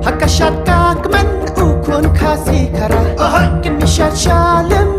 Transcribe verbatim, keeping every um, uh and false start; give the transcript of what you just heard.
Ha ka shad ka kmen u khun Khasi Khara. Kin mi shad shalem